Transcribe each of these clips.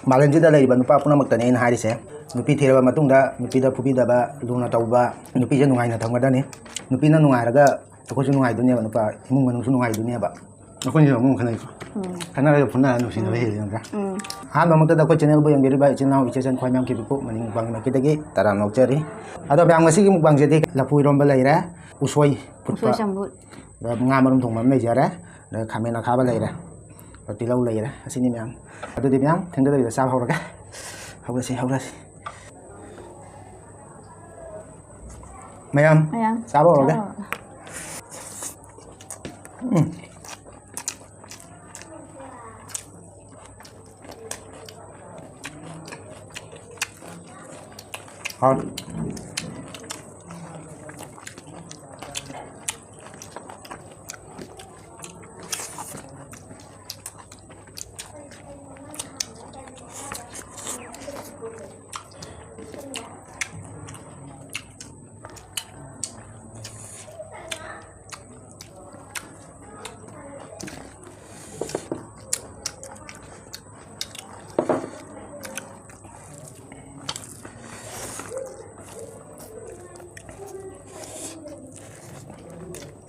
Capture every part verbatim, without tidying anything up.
ꯃꯥꯂꯦꯝꯁꯤꯗ ꯂꯩꯔꯤꯕ ꯅꯨꯄꯥ ꯄꯨꯝꯅꯃꯛꯇꯅꯦ ꯑꯩꯅ ꯍꯥꯏꯔꯤꯁꯦ꯫ ꯅꯨꯄꯤ ꯊꯤꯔꯕ ꯃꯇꯨꯡꯗ ꯅꯨꯄꯤꯗ ꯐꯨꯕꯤꯗꯕ, ꯂꯨꯅ ꯇꯧꯕ, ꯅꯨꯄꯤꯁꯦ ꯅꯨꯡꯉꯥꯏꯅ ꯊꯝꯒꯗꯕꯅꯤ꯫ ꯅꯨꯄꯤꯅ ꯅꯨꯡꯉꯥꯏꯔꯒ ꯑꯩꯈꯣꯏꯁꯨ ꯅꯨꯡꯉꯥꯏꯗꯣꯏꯅꯦꯕ, ꯅꯨꯄꯥ ꯏꯃꯨꯡ ꯃꯅꯨꯡꯁꯨ ꯅꯨꯡꯉꯥꯏꯗꯣꯏꯅꯦꯕ꯫ ꯑꯩꯈꯣꯏꯅ ꯑꯃꯨꯛ ꯈꯟꯅꯩꯀꯣ꯫ ꯎꯝ꯫ ꯈꯟꯅꯔꯒ ꯐꯨꯅꯔ ꯅꯨꯡꯁꯤꯅꯕ ꯎꯝ꯫ ꯍꯦꯜꯂꯤ ꯅꯠꯇ꯭ꯔꯥ? ꯎꯝ꯫ ꯑꯍꯥꯟꯕ ꯃꯛꯇꯗ ꯑꯩꯈꯣꯏ ꯆꯦꯅꯦꯜꯕꯨ ꯌꯦꯡꯕꯤꯔꯤꯕ ꯏꯆꯤꯜ ꯏꯅꯥꯎ ꯏꯆꯦ ꯏꯆꯟ ꯈ꯭ꯋꯥꯏ ꯃꯌꯥꯝ ꯀꯤꯕꯤꯄꯨ ꯃꯅꯤꯡ ꯃꯥꯡꯒꯤ ꯃꯥꯏꯀꯩꯗꯒꯤ ꯇꯔꯥꯝ ꯂꯧꯖꯔꯤ꯫ ꯑꯗꯣ ꯃꯌꯥꯝ, ꯉꯁꯤꯒꯤ ꯃꯨꯛꯕꯥꯡꯁꯤꯗꯤ ꯂꯐꯨ ꯏꯔꯣꯝꯕ ꯂꯩꯔꯦ, ꯎꯁꯣꯏ ꯐꯨꯠꯄ, ꯎꯁꯣꯏ ꯆꯝꯐꯨꯠ꯫ ꯑꯗ ꯉꯥ ꯃꯔꯨꯝ ꯊꯣꯡꯕ ꯑꯃ ꯂꯩꯖꯔꯦ, ꯑꯗ ꯈꯥꯃꯦꯟ ꯑꯈꯥꯕ ꯂꯩꯔꯦ, ꯑꯗ ꯇꯤꯜꯍꯧ ꯂꯩꯔꯦ꯫ ꯑꯁꯤꯅꯤ ꯃꯌꯥꯝ꯫ ꯑꯗꯨꯗꯤ ꯃꯌꯥꯝ ꯊꯦꯡꯊꯗꯕꯤꯗ ꯆꯥꯕ ꯍꯧꯔꯒꯦ꯫ ꯍꯧꯔꯁꯤ, ꯍꯧꯔꯁꯤ꯫ ꯃꯌꯥꯝ, ꯃꯌꯥꯝ ꯆꯥꯕ ꯍꯧꯔꯒꯦ꯫ ꯆꯥꯕ ꯍꯧꯔꯒꯦ꯫ ꯎꯝ꯫ ꯍꯥꯎ꯫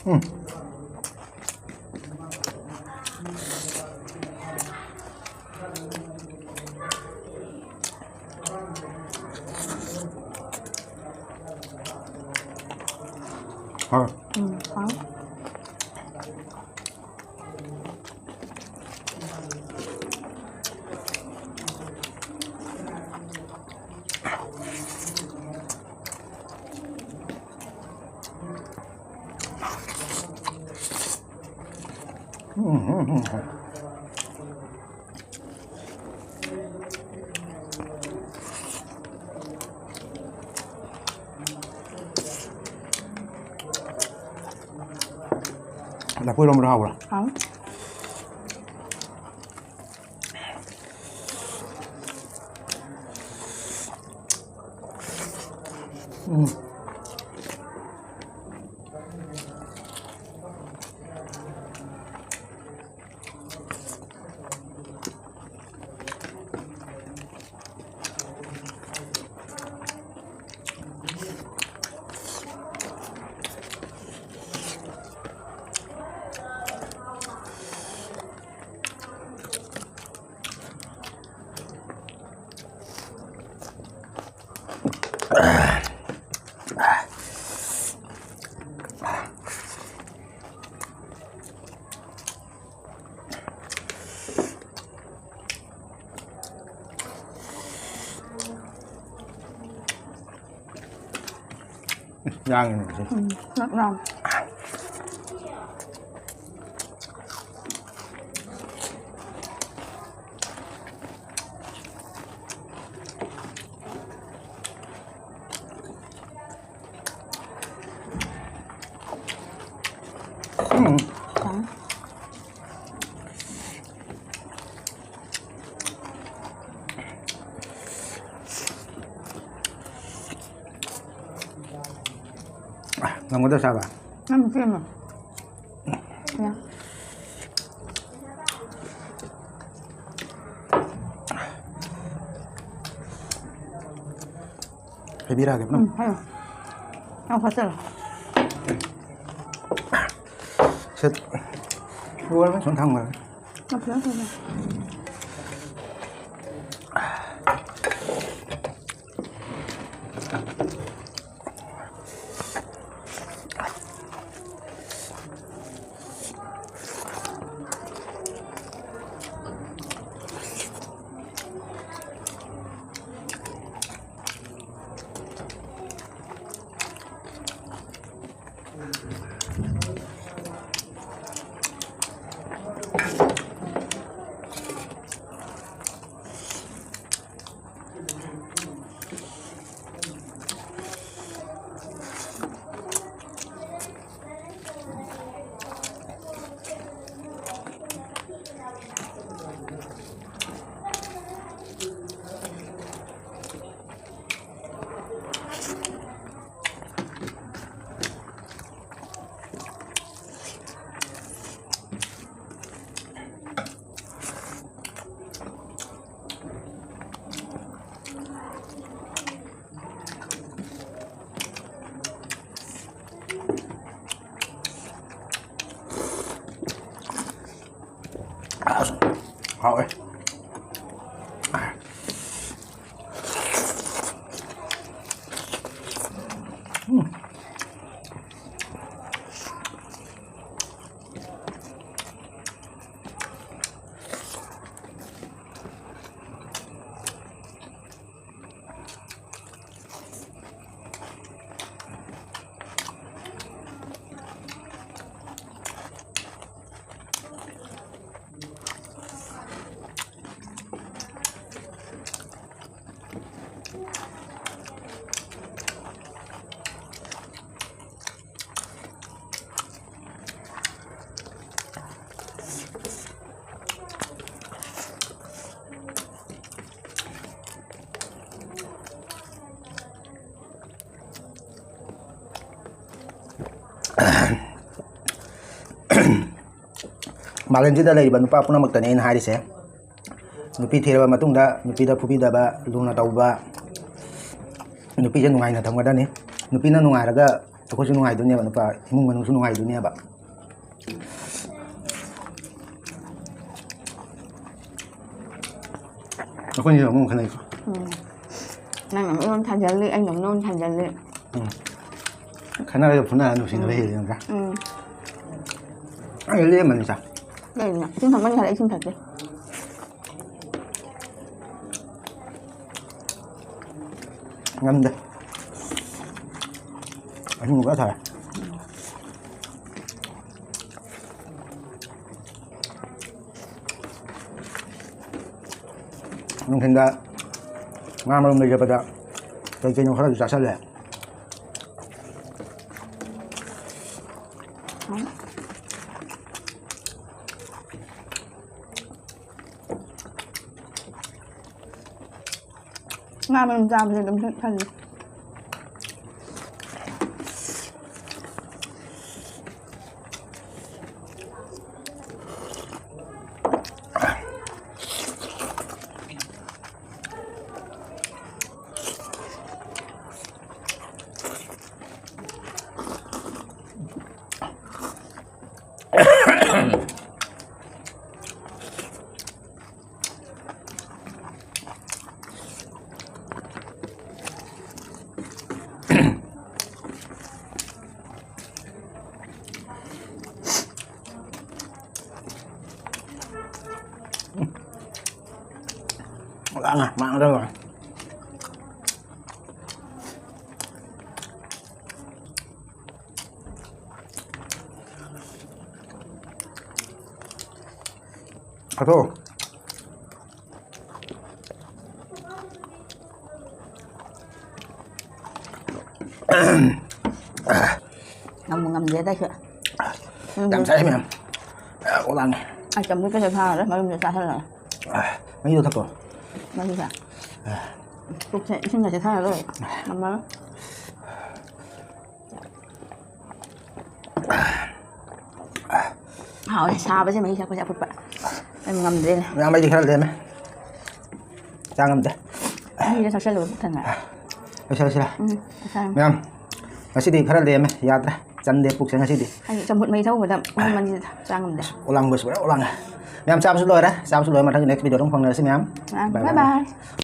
ꯎꯝ꯫ ꯍꯥꯎ꯫ ꯎꯝ, ꯍꯥꯎ꯫ ꯂꯐꯨ ꯏꯔꯣꯝꯕꯗꯣ ꯍꯥꯎꯕ꯭ꯔꯥ? ꯍꯥꯎ꯫ ꯎꯝ꯫ ꯌꯥꯡꯉꯤꯅꯦ ꯁꯤ꯫ ꯎꯝ, ꯅꯛ ꯂꯥꯎ꯫ ꯎꯝ꯫ ꯉꯝꯒꯗ꯭ꯔꯣ ꯆꯥꯕ? ꯅꯪ ꯁꯦꯝꯃꯣ꯫ ꯌꯥ꯫ ꯍꯩꯕꯤꯔꯛꯑꯒꯦ ꯄꯨꯟꯅ꯫ ꯎꯝ, ꯍꯥꯏꯔꯣ꯫ ꯌꯥꯝ ꯐꯠꯇꯔꯣ? ꯁꯦ, ꯂꯣꯏꯔꯕ? ꯁꯨꯝ ꯊꯝꯈ꯭ꯔꯒꯦ꯫ Okay, okay, okay. ꯑꯁ, ꯍꯥꯎꯋꯦ꯫ ꯃꯥꯂꯦꯝꯁꯤꯗ ꯂꯩꯔꯤꯕ ꯅꯨꯄꯥ ꯄꯨꯝꯅꯃꯛꯇꯅꯦ ꯑꯩꯅ ꯍꯥꯏꯔꯤꯁꯦ꯫ ꯅꯨꯄꯤ ꯊꯤꯔꯕ ꯃꯇꯨꯡꯗ ꯅꯨꯄꯤꯗ ꯐꯨꯕꯤꯗꯕ, ꯂꯨꯅ ꯇꯧꯕ, ꯅꯨꯄꯤꯁꯦ ꯅꯨꯡꯉꯥꯏꯅ ꯊꯝꯒꯗꯕꯅꯤ꯫ ꯅꯨꯄꯤꯅ ꯅꯨꯡꯉꯥꯏꯔꯒ ꯑꯩꯈꯣꯏꯁꯨ ꯅꯨꯡꯉꯥꯏꯗꯣꯏꯅꯦꯕ, ꯅꯨꯄꯥ ꯏꯃꯨꯡ ꯃꯅꯨꯡꯁꯨ ꯅꯨꯡꯉꯥꯏꯗꯣꯏꯅꯦꯕ꯫ ꯑꯩꯈꯣꯏꯅꯤꯁꯨ ꯑꯃꯨꯛ ꯈꯟꯅꯩꯀꯣ꯫ ꯎꯝ꯫ ꯅꯪꯅ ꯑꯃꯨꯛ ꯊꯥꯖꯜꯂꯤ, ꯑꯩꯅ ꯑꯃꯨꯛ ꯊꯥꯖꯜꯂꯤ꯫ ꯎꯝ꯫ ꯈꯟꯅꯔꯒ ꯐꯨꯅꯔ ꯅꯨꯡꯁꯤꯅꯕ ꯍꯦꯜꯂꯤ ꯅꯠꯇ꯭ꯔꯥ? ꯎꯝ꯫ ꯑꯩ ꯂꯦꯝꯕꯅꯤ ꯆꯥ꯫ ꯀꯩꯅꯣ? ꯏꯁꯤꯡ ꯊꯛꯃꯟꯈꯔꯦ, ꯏꯁꯤꯡ ꯊꯛꯀꯦ꯫ ꯉꯝꯗꯦ꯫ ꯑꯍꯤꯡꯕ ꯄꯨꯔꯥ ꯁꯥꯔꯦ꯫ ꯅꯨꯡꯊꯤꯟꯗ ꯉꯥ ꯃꯔꯨꯝ ꯂꯩꯖꯕꯗ ꯀꯩ ꯀꯩꯅꯣ ꯈꯔꯁꯨ ꯆꯥꯁꯜꯂꯦ꯫ ꯉꯥ ꯃꯔꯨꯝ ꯆꯥꯕꯁꯦ ꯑꯗꯨꯝ ꯈꯜꯂꯤ꯫ ꯂꯥꯡꯉꯦ, ꯃꯥꯡꯗꯕ꯫ ꯑꯗꯣ꯫ ꯉꯝꯕꯨ ꯉꯝꯗꯦꯗ ꯑꯩꯁꯨ꯫ ꯌꯥꯝ ꯆꯥꯏ ꯃꯌꯥꯝ꯫ ꯑꯣ, ꯂꯥꯡꯉꯦ꯫ ꯑꯩ ꯆꯝꯐꯨꯠꯀꯁꯦ ꯐꯥꯔꯔꯣꯏ, ꯃꯔꯨꯝꯁꯦ ꯆꯥꯁꯤꯜꯂꯒ꯫ ꯃꯍꯤꯗꯣ ꯊꯛꯈ꯭ꯔꯣ꯫ ꯃꯍꯤꯁꯦ? ꯄꯨꯛꯁꯦ ꯏꯁꯤꯡꯒꯁꯦ ꯊꯛꯑꯔꯣꯏ꯫ ꯉꯝꯃꯔꯣꯏ꯫ ꯍꯥꯎꯋꯦ, ꯁꯥꯕꯁꯦ ꯃꯍꯤ ꯊꯛꯄꯁꯦ ꯑꯐꯨꯠꯄ꯫ ꯑꯩ ꯉꯝꯗ꯭ꯔꯦꯅꯦ꯫ ꯃꯌꯥꯝ ꯑꯩꯗꯤ ꯈꯔ ꯂꯦꯝꯃꯦ꯫ ꯆꯥ ꯉꯝꯗꯦ꯫ ꯃꯍꯤꯗ ꯊꯛꯆꯜꯂꯨꯕ ꯄꯨꯛ ꯊꯟꯅ꯫ ꯂꯣꯏꯁꯤꯜꯂꯁꯤꯔ? ꯎꯝ, ꯆꯥꯔꯝ꯫ ꯃꯌꯥꯝ, ꯉꯁꯤꯗꯤ ꯈꯔ ꯂꯦꯝꯃꯦ, ꯌꯥꯗ꯭ꯔꯦ꯫ ꯆꯟꯗꯦ ꯄꯨꯛꯁꯦ ꯉꯁꯤꯗꯤ꯫ ꯑꯩ ꯆꯝꯐꯨꯠ ꯃꯍꯤ ꯊꯛꯎꯕꯗ ꯃꯍꯤ ꯃꯅꯤꯗ ꯆꯥ ꯉꯝꯗꯦ꯫ ꯑꯣꯂꯥꯡꯕꯁꯨ ꯄꯨꯔꯥ ꯑꯣꯂꯥꯡꯉꯦ꯫ ꯃꯌꯥꯝ, ꯆꯥꯕꯁꯨ ꯂꯣꯏꯔꯦ꯫ ꯆꯥꯕꯁꯨ ꯂꯣꯏꯔ ꯃꯊꯪꯒꯤ next video ꯗ ꯑꯃꯨꯛ ꯐꯪꯅꯔꯁꯤ ꯃꯌꯥꯝ꯫ ꯃꯌꯥꯝ, Bye bye bye. bye꯫